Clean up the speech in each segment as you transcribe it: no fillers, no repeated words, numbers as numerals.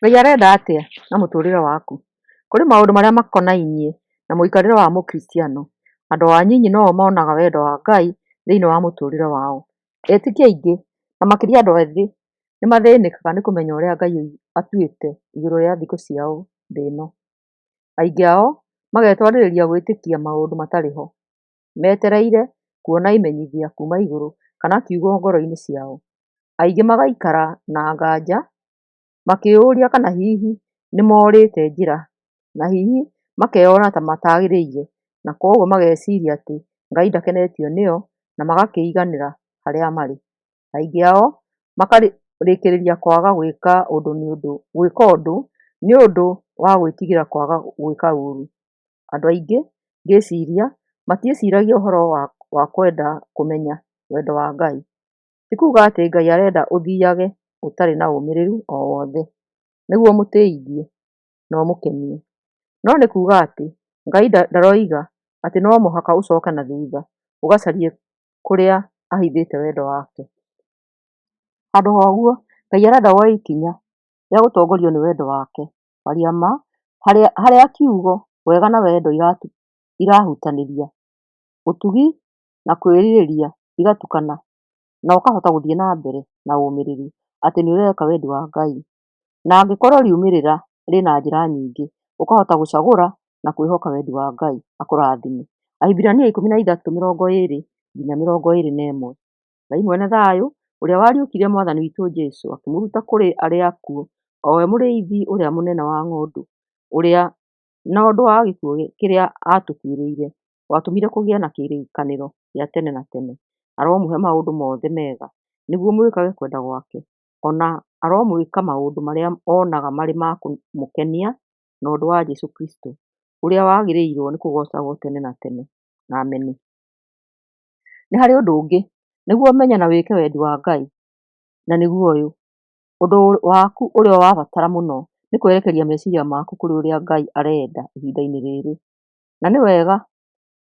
Ngai arenda atĩa na mũtũrĩre waku? Kũrĩ maũndũ marĩa makonainie na mũikarĩre wa mũkristiano. Andũ o anyinyi no-o monaga wendo wa Ngai thĩinĩ wa mũtũrĩre wao. Etĩkia aingĩ, na makĩria andũ ethĩ, nĩmathĩnĩkaga nĩ kũmenya ũrĩa Ngai atuĩte igũrũ rĩa thikũ ciao thĩ ĩno. Aingĩ ao magetwarĩrĩria gwĩtĩkia maũndũ matarĩ ho, metereire kuona imenyithia kuma igũrũ kana kiugo ngoro-inĩ ciao. Aingĩ magaikara na nganja makĩyũria kana hihi nĩmorĩte njĩra, na hihi makeyona ta matagĩrĩire na kwoguo mageciria atĩ Ngai ndakenetio nĩo na magakĩiganĩra harĩa marĩ. Aingĩ ao makarĩkĩrĩria kwaga gwĩka ũndũ nĩ ũndũ wa gwĩtigĩra kwaga gwĩka ũũru. Andũ aingĩ ngĩciria matiĩciragia ũhoro wa kwenda kũmenya wendo wa Ngai. Ti kuuga atĩ Ngai arenda ũthiage ũtarĩ na ũmĩrĩru o wothe nĩguo ũmũtĩithie na ũmũkenie. No nĩ kuuga atĩ Ngai ndaroiga atĩ no mũhaka ũcoke na thutha ũgacarie kũrĩa ahithĩte wendo wake. Handũ ha ũguo, Ngai arenda woe ikinya rĩa gũtongorio nĩ wendo wake. Kwaria ma, harĩa kiugo wega na wendo irahutanĩria, ũtugi na kwĩrirĩria igatukana na ũkahota gũthiĩ na mbere na ũmĩrĩru atĩ nĩũreka wendi wa Ngai. Na angĩkorwo riumĩrĩra rĩna njĩra nyingĩ, ũkahota gũcagũra na kwĩhoka wendi wa Ngai akũrathime. Ahibirania 13:20-21. Ngai mwene thayũ, ũrĩa wariũkirie Mwathani witũ Jesũ akĩmũruta kũrĩ arĩa akuũ, o we mũrĩithi ũrĩa mũnene wa ng'ondu, ũrĩa na ũndũ wa gĩkuũ kĩrĩa aatũkuĩrĩire, watũmire kũgĩe na kĩrĩkanĩro gĩa tene na tene, aromũhe maũndũ mothe mega nĩguo mwĩkage kwenda gwake, o na aromwĩka maũndũ marĩa onaga marĩ ma kũmũkenia na ũndũ wa Jesũ Kristũ, ũrĩa wagĩrĩirwo nĩ kũgoocagwo tene na tene. Ameni. Nĩ harĩ ũndũ ũngĩ nĩguo ũmenye na wĩke wendi wa Ngai, na nĩguo ũyũ: ũndũ waku ũrĩa wa bata mũno nĩ kwerekeria meciria maku kũrĩ ũrĩa Ngai arenda ihinda-inĩ rĩrĩ, na nĩ wega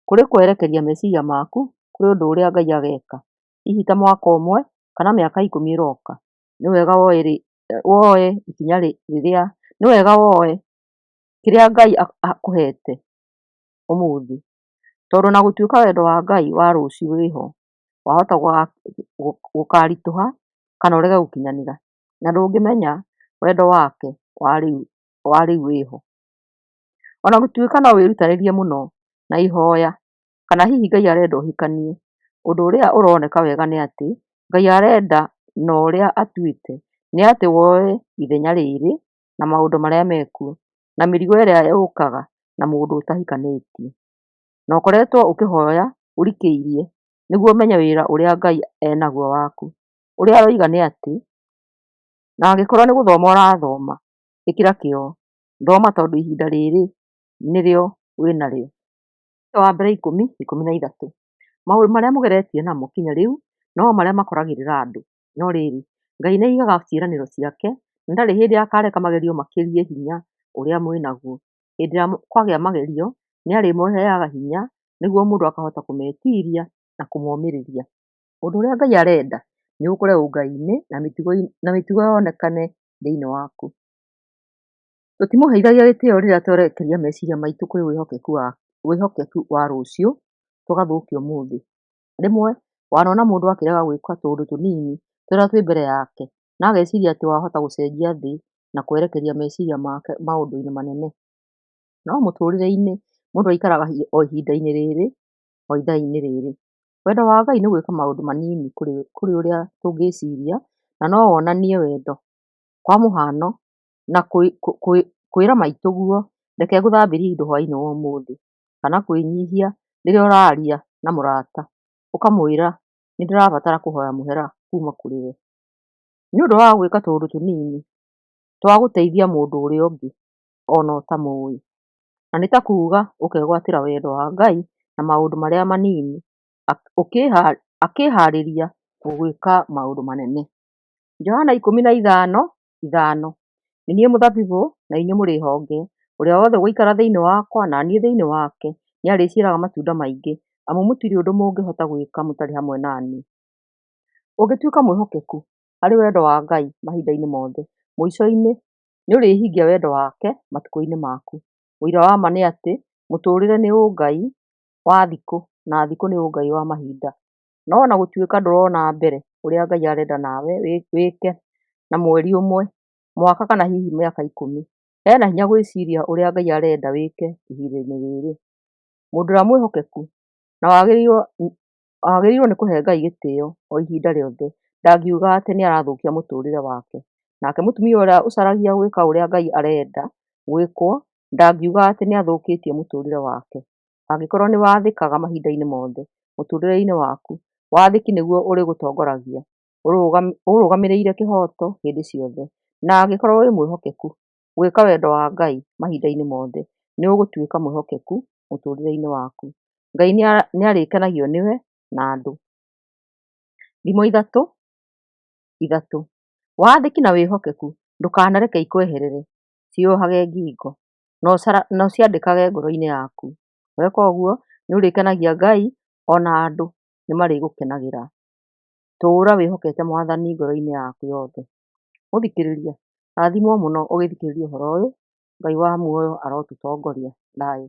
kũrĩ kwerekeria meciria maku kũrĩ ũndũ ũrĩa Ngai ageka, hihi ta mwaka ũmwe kana mĩaka 10 ĩroka. Nĩ wega woe ikinya rĩrĩa, nĩ wega woe kĩrĩa Ngai akũhete ũmũthĩ, tondũ ona gũtuĩka wendo wa Ngai wa rũciũ wĩho, wahota gũkaritũha kana ũrege gũkinyanĩra, na ndũngĩmenya wendo wake wa rĩu wĩho. Ona gũtuĩka no wĩrutanĩrie mũno na ihoya kana hihi Ngai arenda ũhikanie, ũndũ ũrĩa ũroneka wega nĩ atĩ Ngai arenda na ũrĩa atuĩte nĩ atĩ woe ithenya rĩrĩ na maũndũ marĩa mekuo, na mĩrigo ĩrĩa yũkaga na mũndũ ũtahikanĩtie, na ũkoretwo ũkĩhoya ũrikĩirie nĩguo ũmenye wĩra ũrĩa Ngai enaguo waku. Ũrĩa aroiga nĩ atĩ, na angĩkorwo nĩ gũthoma ũrathoma, ĩkĩra kĩyo, thoma tondũ ihinda rĩrĩ nĩrĩo wĩnarĩo. Wa mbere 10:13. Maũndũ marĩa mũgeretie namo kinya rĩu no marĩa makoragĩrĩra andũ. No rĩrĩ, Ngai nĩaigaga ciĩranĩro ciake, na ndarĩ hĩndĩ akareka magerio makĩrie hinya ũrĩa mwĩ naguo. Hĩndĩ ĩrĩa kwagĩa magerio, nĩarĩmũheaga hinya nĩguo mũndũ akahota kũmetiiria na kũmomĩrĩria. Ũndũ ũrĩa Ngai arenda nĩ ũkũre ũngai-inĩ na mĩtugo yonekane thĩinĩ waku. Tũtimũheithagia gĩtĩo rĩrĩa twerekeria meciria maitũ kũrĩ wĩhokeku wa rũciũ tũgathũkia ũmũthĩ. Rĩmwe wanona mũndũ akĩrega gwĩka tũũndũ tũnini tũrĩa twĩ mbere yake na ageciria atĩ wahota gũcenjia thĩ na kwerekeria meciria make maũndũ-inĩ manene. No mũtũrĩre-inĩ mũndũ aikaraga o ihinda-inĩ rĩrĩ, o ithaa-inĩ rĩrĩ. Wendo wa Ngai nĩ gwĩka maũndũ manini kũrĩ ũrĩa tũngĩciria na no wonanie wendo. Kwa mũhano na kwĩra maitũguo reke ngũthambĩrie indo hwaĩ-inĩ wa ũmũthĩ, kana kwĩnyihia rĩrĩa ũraria na mũrata ũkamwĩra nĩndĩrabatara kũhoya mũhera kuma kũrĩ we. Nĩ ũndũ wa gwĩka tũũndũ tũnini twa gũteithia mũndũ ũrĩa ũngĩ ona ũtamũĩ. Na nĩ ta kuuga ũkegwatĩra wendo wa Ngai na maũndũ marĩa manini akĩharĩria gũgwĩka maũndũ manene. Johana 15:5. Nĩ niĩ mũthabibũ na inyuĩ mũrĩ honge, ũrĩa wothe ũgũikara thĩinĩ wakwa na niĩ thĩinĩ wake nĩarĩciaraga matunda maingĩ, amu mũtirĩ ũndũ mũngĩhota gwĩka mũtarĩ hamwe na niĩ. Ũngĩtuĩka mwĩhokeku harĩ wendo wa Ngai mahinda-inĩ mothe, mũico-inĩ Nĩũrĩhingia wendo wake matukũ-inĩ maku. Ũira wa ma nĩ atĩ mũtũrĩre nĩ ũngai wa thikũ na thikũ nĩ ũngai wa mahinda. No ona gũtuĩka ndũrona mbere ũrĩa Ngai arenda nawe wĩke na mweri ũmwe, mwaka kana hihi mĩaka 10, hena hinya gwĩciria ũrĩa Ngai arenda wĩke ihinda-inĩ rĩrĩ. Mũndũ ũrĩa mwĩhokeku na wagĩrĩirwo nĩ kũhe Ngai gĩtĩo o ihinda rĩothe ndangiuga atĩ nĩarathũkia mũtũrĩre wake, nake mũtumia ũrĩa ũcaragia gwĩka ũrĩa Ngai arenda gwĩkwo ndangiuga atĩ nĩathũkĩtie mũtũrĩre wake. Angĩkorwo nĩwathĩkaga mahinda-inĩ mothe mũtũrĩre-inĩ waku, wathĩki nĩguo ũrĩgũtongoragia, ũrũgamĩrĩire kĩhooto hĩndĩ ciothe, na angĩkorwo wĩ mwĩhokeku gwĩka wendo wa Ngai mahinda-inĩ mothe, nĩũgũtuĩka mwĩhokeku mũtũrĩre-inĩ waku. Ngai nĩarĩkenagio nĩwe na andũ. Thimo 3:3. Wathĩki na wĩhokeku ndũkanareke ikweherere, ciohage ngingo, na ũciandĩkage ngoro-inĩ yaku. Weka ũguo nĩũrĩkenagia Ngai ona andũ nĩmarĩgũkenagĩra. Tũũra wĩhokete Mwathani ngoro-inĩ yaku yothe. Mũthikĩrĩria, rathimwo mũno ũgĩthikĩrĩria ũhoro ũyũ. Ngai wa muoyo arotũtongoria. Thayũ.